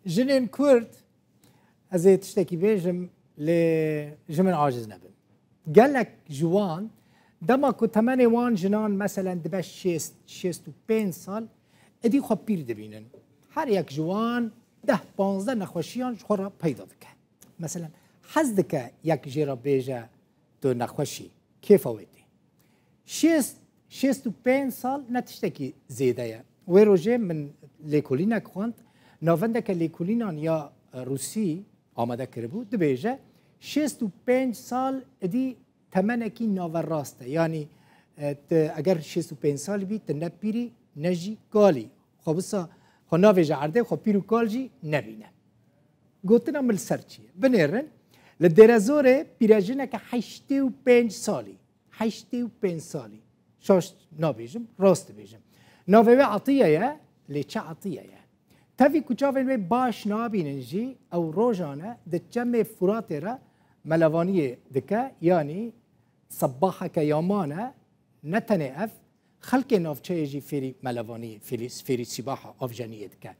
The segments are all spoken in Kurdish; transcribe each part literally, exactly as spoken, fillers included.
Jinên Kurd, ez ê tiştekî bêjim, lê ji min aciz nebin. Gelek ji wan, dema ku temenê wan jinan, meselen, dibe şêst, şêst û pênc sal, êdî xwe pîr dibînin. Her yek ji wan deh panzdeh nexweşiyan ji xwe re peyda dike. Meselen, hez dike yek jê re bêje, tu nexweş î, kêfa wê tê. Şêst, şêst û pênc sal ne tiştekî zêde ye. Wê rojê min lêkolînek xwend, navendeke lêkolînan ya, e, Rûsî amade kiribû, dibêje, şêst û pênc sal êdî temenekî naverast e. Yanî, e, tu eger şêst û pênc salî bî, tu ne pîr î, ne jî kal î. Xwe wisa, xwe navêje erdê, xwe pîr û kal jî nebîne. Gotina min li ser çi ye? Binêrin, li Dêrezorê pîrejineke heştê û pênc salî, heştê û pênc salî, şaş nabêjim, rast dibêjim. Navê wê Etiye ye, lê çi Etiye ye? Tevî ku çavên wê baş nabînin jî, ew rojane di çemê Furatê re melevaniyê dike, yanî sebaheke yaman e, ne tenê ev, xelkê navçeyê jî fêrî melevaniyê, fêrî, fêrî sîbaha avjeniyê dike.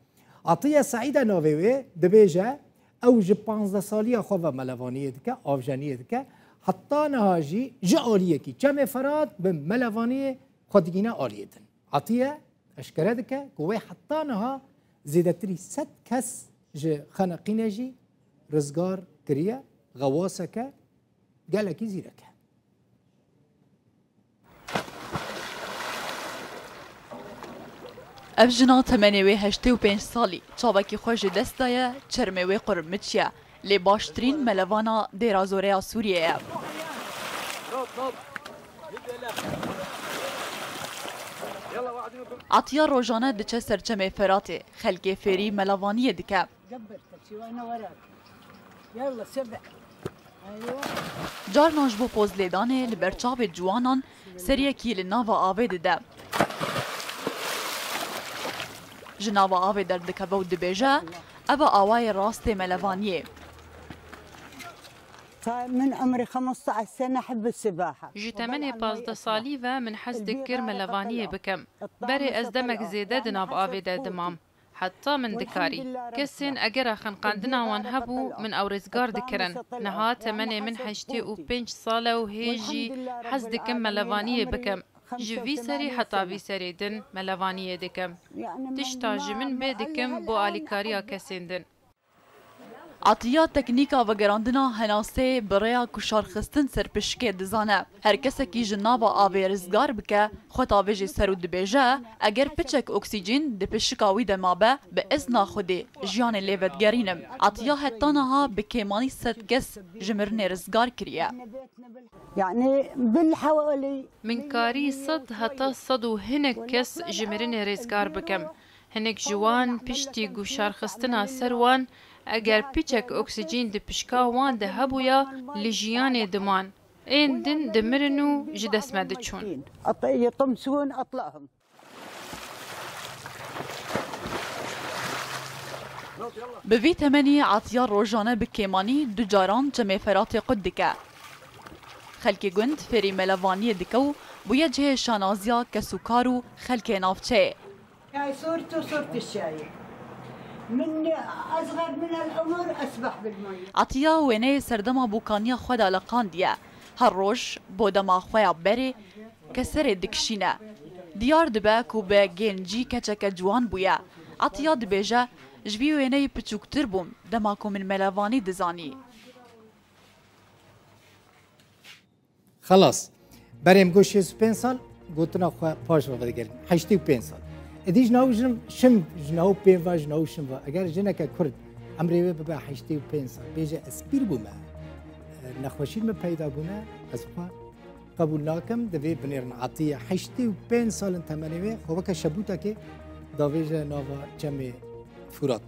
Atiye Seîd e navê wê, dibêje, ew ji panzdeh saliya xwe ve melevaniyê dike, avjeniyê dike. Heta niha jî ji aliyekî Çemê Ferat bi melevaniyê xwe digîne aliyê din. Atiye eşkere dike ku wê heta niha zêdetirî sed kes ji Xeneqînê jî rizgar kiriye, xewaseke gelekî zîrek e. Ev jina temenê wê heştê û pênc salî, çavekî xwe ji dest daye, çermê wê qurmiç ye, lê baştirîn melevana Dêra Zorê ya Sûriyê ye. Atiya rojane diçe ser Çemê Feratê, xelkê fêrî melevaniyê dike. Carnan ji bo pozlêdanê li ber çavê ciwanan seriyekî li nava avê dide. Ji nava avê derdikeve û dibêje, ev e awayê rast ê melevaniyê. Min emrî xemsṭaş sene hibbi sibaha. Ji temenê pazdeh salî ve min hez dikir melevaniyê bikim. Berê ez demek zêde di nav avê de dimam. Heta min dikarî. Kesên egera xeniqandina wan hebû, min ew rizgar dikirin. Niha temenê min heştê û pênc sal e û hê jî hez dikim melevaniyê bikim. Ji vî serî heta vî serê din melevaniyê dikim. Tişta ji min bê dikim bo alîkariya kesên din. Atiya teknîka vegerandina henaseyê bi rêya kuşarxistin ser pişikê dizane. Her kesekî ji nava avê rizgar bike, xwe tavêjê ser û dibêje, eger piçek oksîjîn di pişika wî de mabe, bi izna Xwedê jiyanê lê vedigerînim. Atiya heta niha bi kêmanî sed kes ji mirinê rizgar kiriye. Yani bil hewalî Min karî sed heta sed û hinek kes ji mirinê rêzgar bikim. Hinek ji wan piştî guhdarxistina ser wan, eger piçek oksîjîn di pişka wan de hebûya, li jiyanê diman. Ên din dimirin û ji dest me diçûn. يطمسون أطلعهم. Bi vî temenî Atiya rojane bi kêmanî du caran Çemê Feratê qut dike. Xelkê gund fêrî melevaniyê dike û bûye cihê şanaziya kesûkar û xelkê navçeyê. هاي صورته صورة الشاي. من أصغر من العمر أسبح بالمية. Atiya wêneyê serdema bûkaniya xwe de leqandiye. Her roj bo dema xwe ya berê keserê dikişîne. Diyar dibe ku bi gencî keçeke ciwan bûye. Atiya dibêje, ji vî wêneyê piçûktir bûm, dema ku min melevanî dizanî. Xelas. Berê min got şêst û pênc sal, gotina xwe paş ve vedigerin. Heştê û pênc sal. Êdî ji nav jin şim, ji nav pê ve, ji nav şim ve. Eger jineke Kurd emrê wê bibe heştê û pênc sal, bêje ez pîr bûme, e, nexweşî min peyda bûne, ez xwe qebûl nakim, divê binêrin Atiye heştê û pênc salin temenê wê, xwe weke şebûtekê davêje nava Çemê Furat.